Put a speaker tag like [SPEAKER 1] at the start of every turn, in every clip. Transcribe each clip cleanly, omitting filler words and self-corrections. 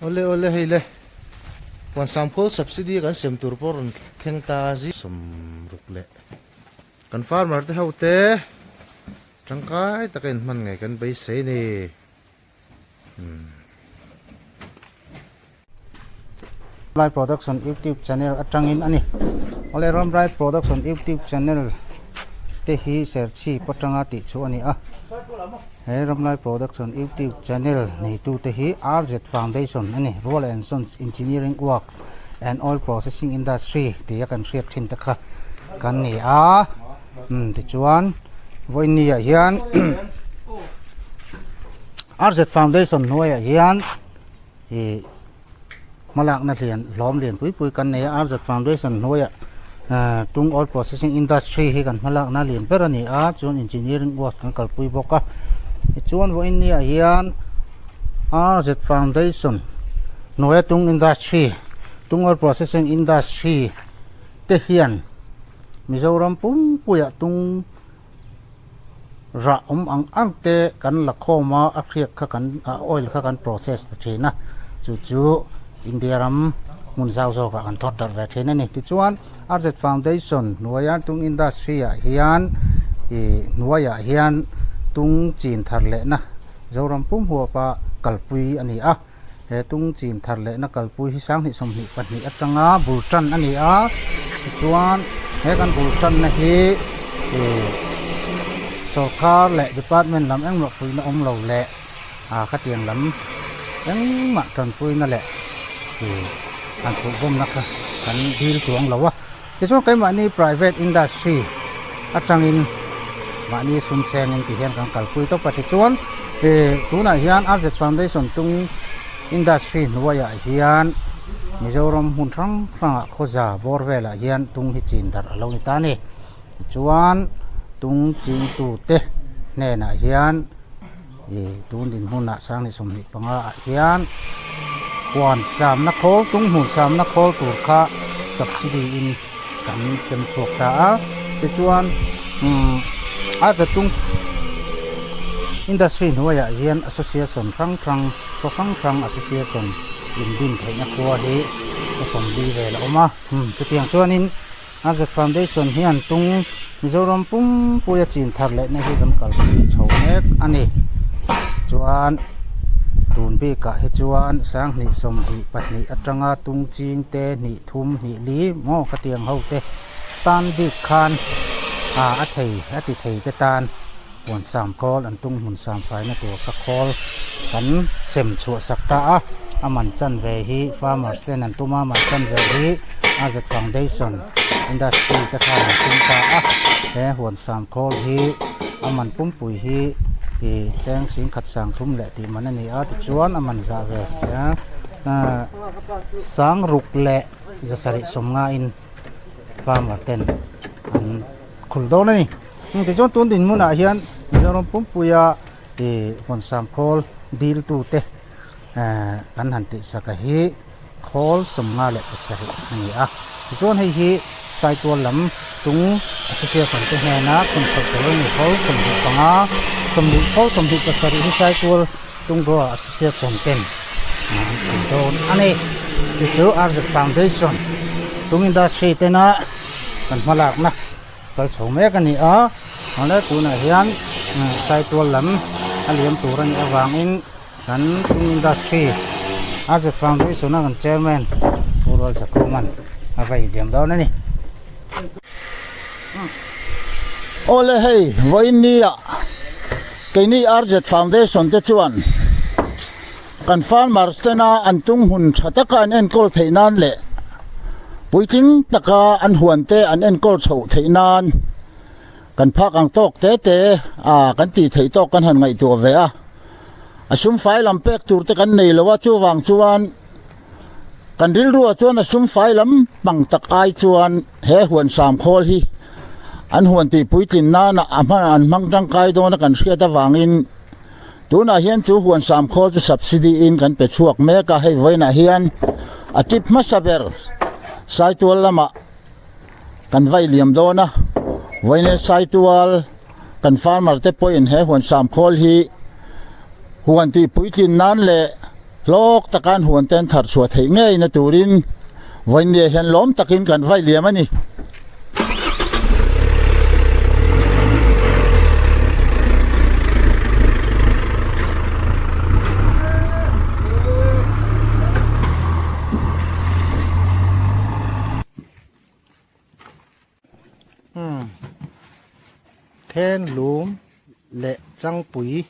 [SPEAKER 1] Awle awle hei le Huansangphawl subsidy a kan sem tur pawh rawn thleng ta zi sawmruk leh kan farmer te ho te tangkai taka inhman ngei kan beisei a ni.
[SPEAKER 2] Ramrai Production YouTube channel atangin a ni. Awle Ramrai Production YouTube channel te hi Serchhip atanga tih chu a ni a. He Ramrai Production YouTube channel neitu te hi RZ Foundation a ni, Rural and Sons Engineering Work and Oil Processing Industry tia kan hriat thin te kha kan ni a. Tichuan vawiin ah hian RZ Foundation hnuaiah hian ih hmalakna lian hlawm lian pui pui kan nei a RZ Foundation hnuaiah ah tung oil processing industry hi kan hmalakna lian ber a ni a chuan engineering work kan kalpui bawk a tichuan vawiin ni ah hian RZ Foundation hnuaia tung industry tung oil processing industry te hian Mizoram pumpuiah tung rah awm ang ang te kan la khawm a, a hriak kha kan a oil kha kan process ta thin a, chu chu India ram hmun zau zawkah kan thawt darh ve thin a ni. Tichuan RZ Foundation hnuaia tung industry ah hian ih hnuaiah hian tung chin thar lehna Zoram pum huapa kalpui a ni a. He tung chin thar lehna kalpui hi 2022 atanga bul tan a ni a, tichuan he kan bul tanna hi ih sawrkar leh department lam engmah puihna awm lo leh ah khatiang lam engmah tanpuina leh ih han phuhbawmna kha kan dil chuang lo a, tichuan keimahni private industry atangin mahni sum chengin ti hian kan kalpui tawp a tichuan ih tunah hian RZ Foundation tung industry hnuaiah hian Mizoram hmun hrang hrangah khawza bawr velah hian tung hi chin darh a lo ni ta a ni tichuan tung chingtute hnenah hian ih tun dinhmunah 2025 ah hian huan samna khawl tung hmun samna khawl tur kha subsidy in kan sem chhuak ta a tichuan umm a za tung industry hnuaiah hian association hrang hrang khaw hrang hrang association in din theihna khua hi ka sawmli vel a awm a chutiang chuanin RZ Foundation hian tung Mizoram pumpuia chin thar lehna hi kan kalpui chho mek a ni. Chuan tun bikah hi chuan 2022 atanga tung ching te hnih thum hnih li maw khatiang ho te tan bik khan a thei a ti thei te tan huan sam khawl an tung hmun sam faina tur kha khawl kan sem chhuah sak ta a, a man chan ve hi farmers ten an tum a, man chan ve hi RZ Foundation industry te khan an tum ta a, he huan sam khawl hi a man pumpui hi ih cheng singkhat sang thum leh tih man a ni a, tichuan a man zah ve sang ruk leh zasarih sawmnga in farmer ten an khul dawn a ni. Tichuan tun dinhmunah hian Mizoram pumpuia ih huansam khawl dil tute eh kan han tih sak a hi khawl 57 a ni a. Tichuan hei hi Saitual lam tung association te hnena khum chhoh tur a ni. Khawl 25, 20 khawl 27 hi Saitual tung grower association ten an khum dawn a ni. Chu chu RZ Foundation tung industry tena kan hmalakna. Kal chho mek a ni a, awle tunah hian Saitual lam a liam tur a nih avangin kan Tung Industry RZ Foundation a kan Chairman Pu Rual Zakhuman a va inliam dawn a ni.
[SPEAKER 3] Awle hei vawiin nia keini RZ Foundation te chuan Kan farmers tena an tung hun tha taka an enkawl theih nan leh puitling taka an huan te an enkawl chhoh theih nan kan phak ang tawk te te a kan tih theih tawk kan han ngaihtuah ve a. A sum fai lam pek tur te kan nei lo a, chuvang chuan kan rilruah chuan a sum fai lam pang tak ai chuan he huan sam khawl hi an huan tih puitlin nana a hman an hmang tangkai dawna kan hriat avangin Tunah hian chu huan sam khawl chu subsidy in kan pe chhuak mek a, hei vawiinah hian a tip hmasa ber Saitual lamah kan vai liam dawn a, vawiin Saitual kan farmer te pawhin he huan sam khawl hi huan tih puitlin nan leh. Hlawk taka an huan te an thar chhuah theih ngeina turin vawinia hian lawm takin kan vai liam a ni.
[SPEAKER 2] Umm Thenlum leh Changpui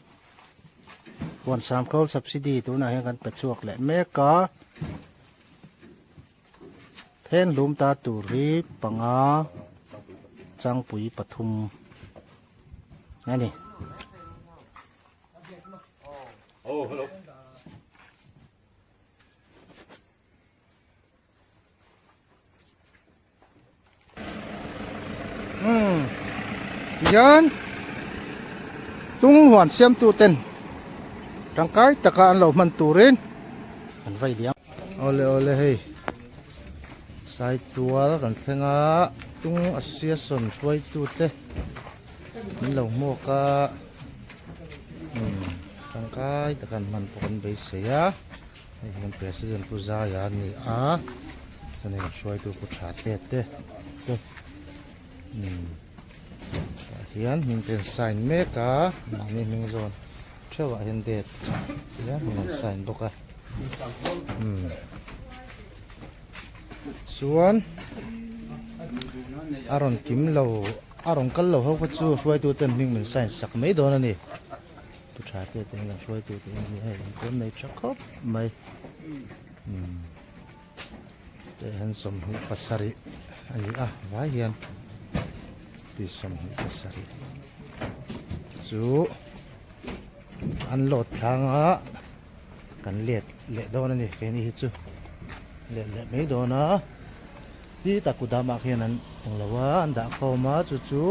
[SPEAKER 2] huan samkhawl subsidy tunah hian kan pe chhuak leh mek a Thenlum ta tur hi panga Changpui pathum a ni. Umm tihian tung huan siamtu ten tangkai taka an lo hman turin an vai liam.
[SPEAKER 1] Awle awle hei Saitual kan thleng a tung association hruaitu te min lo hmuak a umm tangkai taka an hman pawh kan beisei a. Hei hi kan president Pu Zaia a ni a, chuan hei kan hruaitu Pu Tha te te te umm tah hian hming te an sign mek a, mahni hming zawn theuh ah hian date hian hming an sign bawk a umm chuan a rawn kim lo a rawn kal lo ho kha chu hruaitu ten hming min sign sak mai dawn a ni. Pu tha te te hian hruaitu te hi hei an tawn nei tha khawp mai umm te hian 27 a ni a vai hian pi 27 chu an load thlang a kan let leh dawn a ni keini hi chu let leh mai dawn a Ti tak kudamah khian an englo a, an dah khawm a, chu chu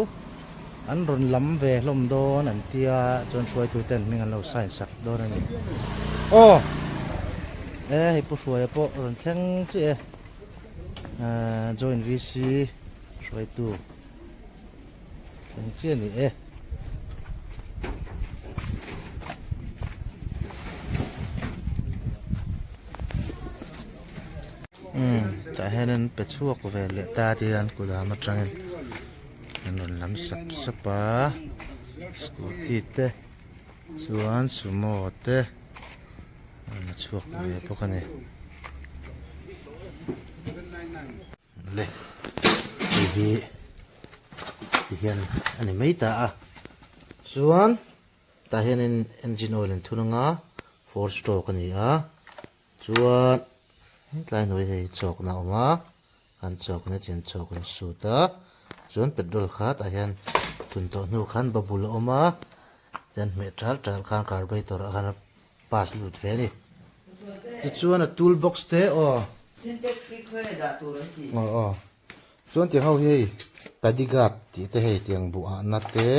[SPEAKER 1] an rawn lam ve hlawm dawn an tia chuan hruaitu ten hming an lo sign sak dawn a ni. Aw! E hei Pu Hruaia pawh rawn thleng chiah e, ahh Joint VC hruaitu thleng chiah a ni e. Umm tah hian an pe chhuak ve leh ta ti an kudam atangin an rawn lam sap sap a scooty te chuan sumo te a rawn la chhuak ve bawk a ni le hei hi ti hian a ni mai ta a chuan tah hianin engine oil an thun anga four stroke a ni a. Chuan hetlai hnuai hei chawkna a awm a, an chawkna chu an chawk an sut a, chuan petrol kha tah hian thun tawh hnu khan bubble a awm a, chuan hmeh ṭal ṭal khan carburetor ah khan a pass lut ve a ni. Tichuan a tool box te aw. Aw aw. Chuan tiang ho hi hei paddy guard tih te hei tiang buh ah na te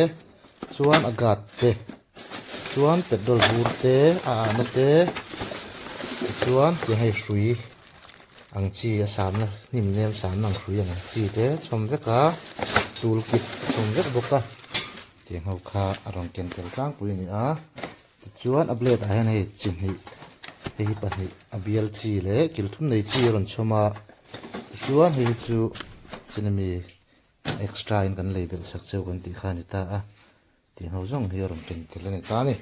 [SPEAKER 1] chuan a guard te chuan petrol bur te a ah na te tichuan tiang hei hrui ang chi a samna hnim nem samna ang hrui ang chi te chhawm vek a tool kit a chhawm vek bawk a tiang ho kha a rawn ken tel tlangpui a ni a tichuan a blade ah hian hei chi hnih hei hi pahnih a bial chi leh kil thum nei chi a rawn chhawm a. Tichuan hei hi chu chinami extra in kan lei belh sak cheu kan tih kha a ni ta a, tih ho zawng hi a rawn ken tel a ni ta a ni.